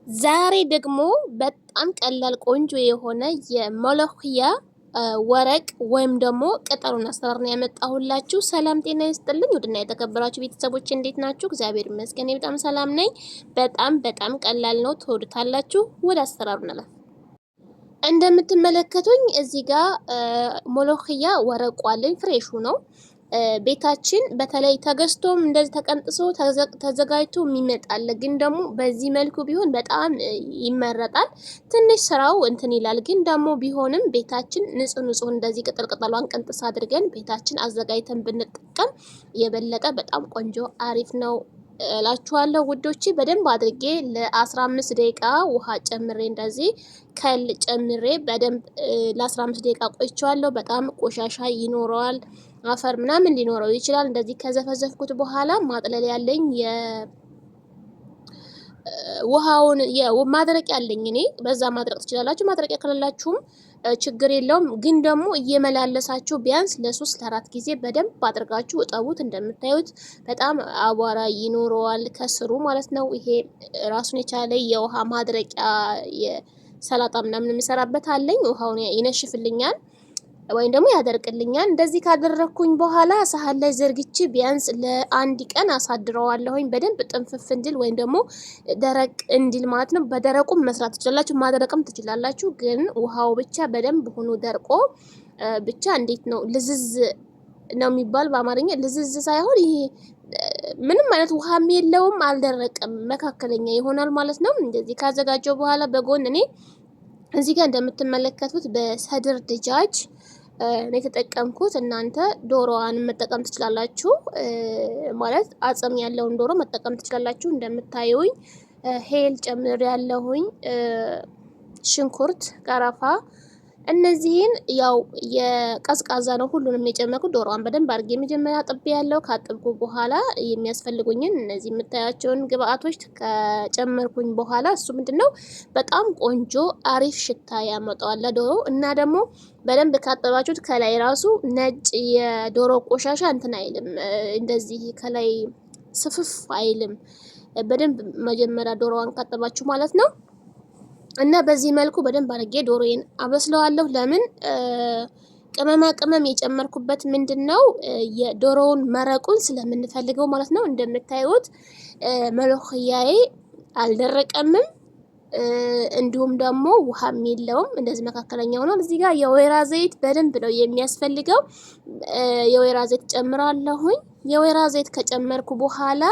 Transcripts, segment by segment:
ዛሬ ደግሞ በጣም ቀላል ቆንጆ የሆነ የሞሎኪያ ወረቅ ወይም ደግሞ ቅጠሉን አሰራር ነው ያመጣሁላችሁ። ሰላም ጤና ይስጥልኝ ውድና የተከበራችሁ ቤተሰቦች እንዴት ናችሁ? እግዚአብሔር ይመስገን በጣም ሰላም ነኝ። በጣም በጣም ቀላል ነው፣ ትወዱታላችሁ። ወደ አሰራሩ እንለፍ። እንደምትመለከቱኝ እዚህ ጋር ሞሎኪያ ወረቁ አለኝ፣ fresh ኡ ነው። ቤታችን በተለይ ተገዝቶም እንደዚህ ተቀንጥሶ ተዘጋጅቶ የሚመጣል። ግን ደግሞ በዚህ መልኩ ቢሆን በጣም ይመረጣል። ትንሽ ስራው እንትን ይላል። ግን ደግሞ ቢሆንም ቤታችን ንጹህ ንጹህ እንደዚህ ቅጠል ቅጠሏን ቅንጥስ አድርገን ቤታችን አዘጋጅተን ብንጠቀም የበለጠ በጣም ቆንጆ አሪፍ ነው እላችኋለሁ ውዶቼ። በደንብ አድርጌ ለ15 ደቂቃ ውሃ ጨምሬ እንደዚህ ከል ጨምሬ በደንብ ለ15 ደቂቃ ቆይቼዋለሁ። በጣም ቆሻሻ ይኖረዋል፣ አፈር ምናምን ሊኖረው ይችላል። እንደዚህ ከዘፈዘፍኩት በኋላ ማጥለል ያለኝ ውሃውን ማድረቂያ አለኝ እኔ፣ በዛ ማድረቅ ትችላላችሁ። ማድረቂያ ከሌላችሁም ችግር የለውም። ግን ደግሞ እየመላለሳችሁ ቢያንስ ለሶስት ለአራት ጊዜ በደንብ አድርጋችሁ እጠቡት። እንደምታዩት በጣም አቧራ ይኖረዋል ከስሩ ማለት ነው። ይሄ ራሱን የቻለ የውሃ ማድረቂያ የሰላጣ ምናምን የምሰራበት አለኝ። ውሃውን ይነሽፍልኛል ወይም ደግሞ ያደርቅልኛል። እንደዚህ ካደረግኩኝ በኋላ ሳህን ላይ ዘርግቼ ቢያንስ ለአንድ ቀን አሳድረዋለሁኝ በደንብ ጥንፍፍ እንዲል ወይም ደግሞ ደረቅ እንዲል ማለት ነው። በደረቁም መስራት ትችላላችሁ፣ ማድረቅም ትችላላችሁ። ግን ውሃው ብቻ በደንብ ሆኖ ደርቆ ብቻ እንዴት ነው ልዝዝ ነው የሚባል በአማርኛ ልዝዝ ሳይሆን ይሄ ምንም አይነት ውሃም የለውም አልደረቅም፣ መካከለኛ ይሆናል ማለት ነው። እንደዚህ ካዘጋጀው በኋላ በጎን እኔ እዚህ ጋር እንደምትመለከቱት በ صدر دجاج ነው የተጠቀምኩት። እናንተ ዶሮዋን መጠቀም ትችላላችሁ፣ ማለት አጽም ያለውን ዶሮ መጠቀም ትችላላችሁ። እንደምታዩኝ هيل ጨምር ያለሁኝ፣ ሽንኩርት፣ ቀረፋ እነዚህን ያው የቀዝቃዛ ነው ሁሉንም የጨመርኩት። ዶሮዋን በደንብ አድርጌ መጀመሪያ አጥቤ ያለው ካጠብኩ በኋላ የሚያስፈልጉኝን እነዚህ የምታያቸውን ግብአቶች ከጨመርኩኝ በኋላ እሱ ምንድነው በጣም ቆንጆ አሪፍ ሽታ ያመጣዋል ለዶሮ። እና ደግሞ በደንብ ካጠባችሁት ከላይ ራሱ ነጭ የዶሮ ቆሻሻ እንትን አይልም፣ እንደዚህ ከላይ ስፍፍ አይልም። በደንብ መጀመሪያ ዶሮዋን ካጠባችሁ ማለት ነው። እና በዚህ መልኩ በደንብ አድርጌ ዶሮዬን አበስለዋለሁ። ለምን ቅመማ ቅመም የጨመርኩበት ምንድን ነው የዶሮውን መረቁን ስለምንፈልገው ማለት ነው። እንደምታዩት መሎክያዬ አልደረቀምም፣ እንዲሁም ደግሞ ውሃም የለውም። እንደዚህ መካከለኛ ሆኗል። እዚህ ጋር የወይራ ዘይት በደንብ ነው የሚያስፈልገው። የወይራ ዘይት ጨምራለሁኝ። የወይራ ዘይት ከጨመርኩ በኋላ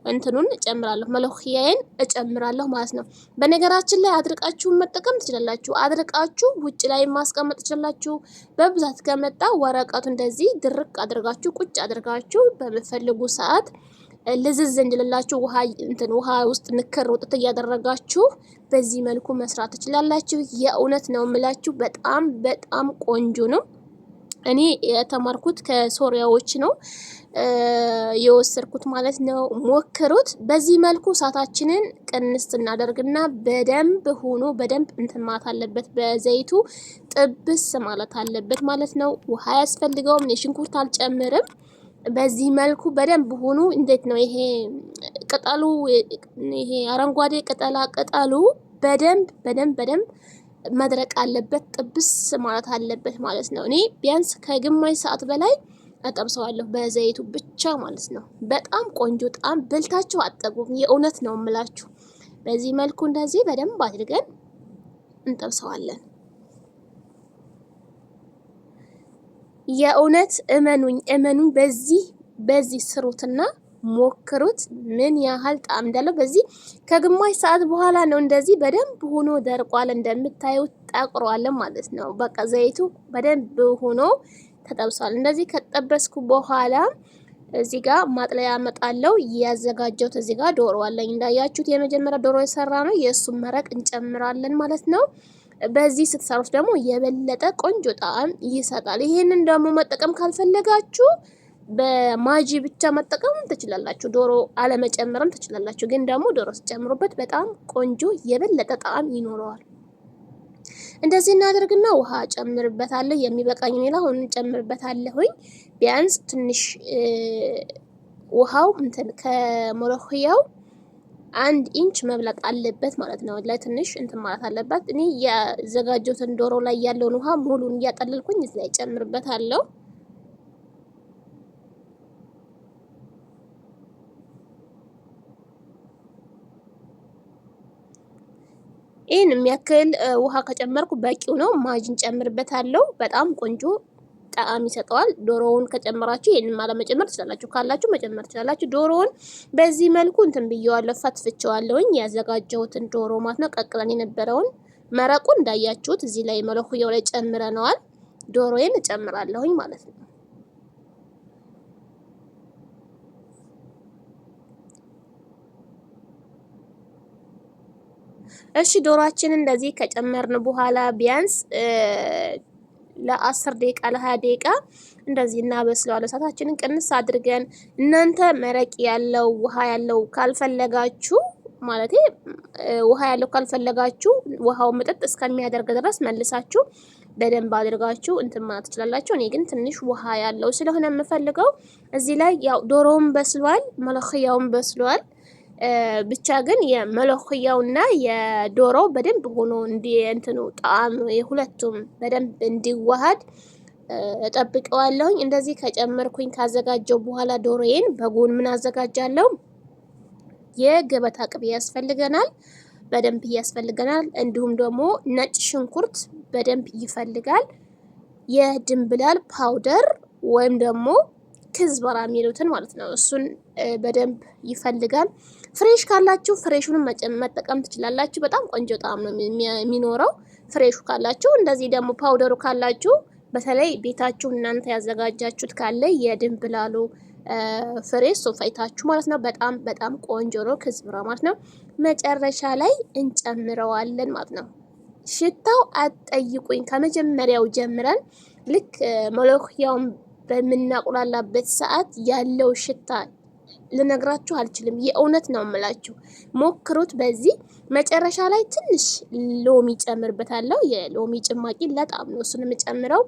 እንትኑን እጨምራለሁ መሎክያዬን እጨምራለሁ ማለት ነው። በነገራችን ላይ አድርቃችሁ መጠቀም ትችላላችሁ። አድርቃችሁ ውጭ ላይ ማስቀመጥ ትችላላችሁ። በብዛት ከመጣ ወረቀቱ እንደዚህ ድርቅ አድርጋችሁ ቁጭ አድርጋችሁ በምትፈልጉ ሰዓት ልዝዝ እንዲልላችሁ ውሃ እንትን ውሃ ውስጥ ንክር ውጥት እያደረጋችሁ በዚህ መልኩ መስራት ትችላላችሁ። የእውነት ነው የምላችሁ በጣም በጣም ቆንጆ ነው። እኔ የተማርኩት ከሶሪያዎች ነው የወሰድኩት ማለት ነው። ሞክሩት። በዚህ መልኩ እሳታችንን ቅንስ እናደርግና በደንብ ሆኖ በደንብ እንትን ማለት አለበት፣ በዘይቱ ጥብስ ማለት አለበት ማለት ነው። ውሃ አያስፈልገውም። እኔ ሽንኩርት አልጨምርም። በዚህ መልኩ በደንብ ሆኖ እንዴት ነው ይሄ ቅጠሉ፣ ይሄ አረንጓዴ ቅጠላ ቅጠሉ በደንብ በደንብ በደንብ መድረቅ አለበት፣ ጥብስ ማለት አለበት ማለት ነው። እኔ ቢያንስ ከግማሽ ሰዓት በላይ አጠብሰዋለሁ በዘይቱ ብቻ ማለት ነው። በጣም ቆንጆ ጣም በልታችሁ አጠጉም። የእውነት ነው የምላችሁ። በዚህ መልኩ እንደዚህ በደንብ አድርገን እንጠብሰዋለን። የእውነት እመኑኝ እመኑኝ፣ በዚህ በዚህ ስሩትና ሞክሩት ምን ያህል ጣዕም እንዳለው። በዚህ ከግማሽ ሰዓት በኋላ ነው እንደዚህ በደንብ ሆኖ ደርቋል። እንደምታዩት ጠቁሯል ማለት ነው። በቃ ዘይቱ በደንብ ሆኖ ተጠብሷል። እንደዚህ ከጠበስኩ በኋላ እዚህ ጋር ማጥለያ አመጣለሁ። ያዘጋጀሁት እዚህ ጋር ዶሮ አለኝ። እንዳያችሁት የመጀመሪያ ዶሮ የሰራ ነው። የእሱን መረቅ እንጨምራለን ማለት ነው። በዚህ ስትሰሩት ደግሞ የበለጠ ቆንጆ ጣዕም ይሰጣል። ይሄንን ደግሞ መጠቀም ካልፈለጋችሁ በማጂ ብቻ መጠቀም ትችላላችሁ። ዶሮ አለመጨመርም ትችላላችሁ። ግን ደግሞ ዶሮ ስትጨምሩበት በጣም ቆንጆ የበለጠ ጣዕም ይኖረዋል። እንደዚህ እናደርግና ውሃ ጨምርበታለሁ። የሚበቃኝ ሌላ አሁን ጨምርበታለሁኝ። ቢያንስ ትንሽ ውሃው እንትን ከሞሎክያው 1 ኢንች መብለጥ አለበት ማለት ነው። ለትንሽ እንትን ማለት አለበት። እኔ ያዘጋጀሁትን ዶሮ ላይ ያለውን ውሃ ሙሉን እያጠለልኩኝ እዚህ ላይ ጨምርበታለሁ። ይህን የሚያክል ውሃ ከጨመርኩ በቂው ነው። ማጅን ጨምርበታለሁ። በጣም ቆንጆ ጣዕም ይሰጠዋል። ዶሮውን ከጨመራችሁ ይሄንን አለመጨመር ትችላላችሁ፣ ካላችሁ መጨመር ትችላላችሁ። ዶሮውን በዚህ መልኩ እንትን ብየዋለሁ፣ ፈትፍቼዋለሁኝ። ያዘጋጀሁትን ዶሮ ማለት ነው። ቀቅለን የነበረውን መረቁ እንዳያችሁት እዚህ ላይ መለኩያው ላይ ጨምረነዋል። ዶሮዬን እጨምራለሁኝ ማለት ነው። እሺ ዶሮአችንን እንደዚህ ከጨመርን በኋላ ቢያንስ ለ10 ደቂቃ ለ20 ደቂቃ እንደዚህ እናበስለዋለን። እሳታችንን ቅንስ አድርገን እናንተ መረቅ ያለው ውሃ ያለው ካልፈለጋችሁ፣ ማለት ውሃ ያለው ካልፈለጋችሁ፣ ውሃው ምጥጥ እስከሚያደርግ ድረስ መልሳችሁ በደንብ አድርጋችሁ እንትን ማለት ትችላላችሁ። እኔ ግን ትንሽ ውሃ ያለው ስለሆነ የምፈልገው እዚህ ላይ ያው ዶሮውም በስሏል፣ መለክያውም በስሏል። ብቻ ግን የመለክያውና የዶሮው በደንብ ሆኖ እንዲ እንትኑ ጣዕም የሁለቱም በደንብ እንዲዋሃድ እጠብቀዋለሁኝ። እንደዚህ ከጨመርኩኝ ካዘጋጀው በኋላ ዶሮዬን በጎን ምን አዘጋጃለሁ? የገበታ ቅቤ ያስፈልገናል፣ በደንብ ያስፈልገናል። እንዲሁም ደግሞ ነጭ ሽንኩርት በደንብ ይፈልጋል። የድንብላል powder ወይም ደግሞ كزبرة የሚሉትን ማለት ነው። እሱን በደንብ ይፈልጋል። Fresh ካላችሁ fresh ኡንም መጠቀም ትችላላችሁ። በጣም ቆንጆ ጣዕም ነው የሚኖረው fresh ኡ ካላችሁ። እንደዚህ ደግሞ powder ኡ ካላችሁ፣ በተለይ ቤታችሁ እናንተ ያዘጋጃችሁት ካለ የድንብላሉ ፍሬ ሶፋይታችሁ ማለት ነው። በጣም በጣም ቆንጆ ነው كزبرة ማለት ነው። መጨረሻ ላይ እንጨምረዋለን ማለት ነው። ሽታው አትጠይቁኝ። ከመጀመሪያው ጀምረን ልክ መሎክያውን በምናቁላላበት ሰዓት ያለው ሽታ ልነግራችሁ አልችልም። የእውነት ነው የምላችሁ፣ ሞክሩት። በዚህ መጨረሻ ላይ ትንሽ ሎሚ ጨምርበታለሁ። የሎሚ ጭማቂ ለጣም ነው እሱን የምጨምረው።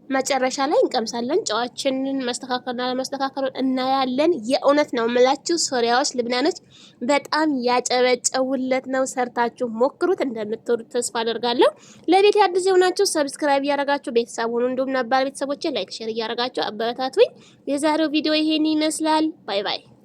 መጨረሻ ላይ እንቀምሳለን። ጨዋችንን መስተካከልና ለመስተካከሉን እናያለን። የእውነት ነው የምላችሁ ሶሪያዎች፣ ልብናኖች በጣም ያጨበጨቡለት ነው። ሰርታችሁ ሞክሩት፣ እንደምትወዱት ተስፋ አደርጋለሁ። ለቤት አዲስ የሆናችሁ subscribe እያደረጋችሁ ቤተሰብ ሁኑ። እንዲሁም ነባር ቤተሰቦቼ like፣ share እያደረጋችሁ አበረታቱኝ። የዛሬው ቪዲዮ ይሄን ይመስላል። Bye bye።